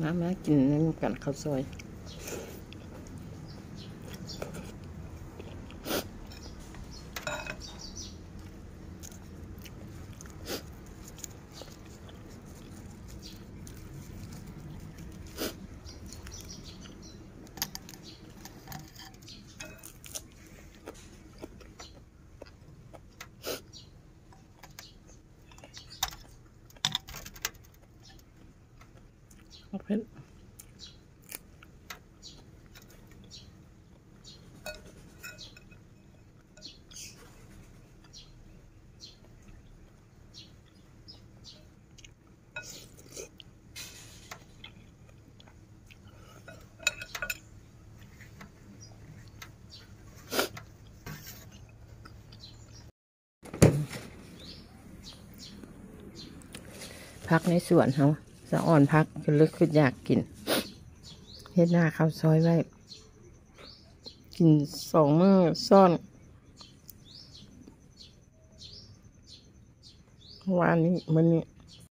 ມາ ມາກິນນຳກັນເຂົ້າຊອຍ. ຜັກໃນສວນເຮົາ ສະອອນຜັກ ກໍເລີຍຄິດຢາກກິນ ເຮັດໜ້າເຂົ້າຊອຍໄວ້ ກິນສອງມື້ຊ້ອນ ວານນີ້ ມື້ນີ້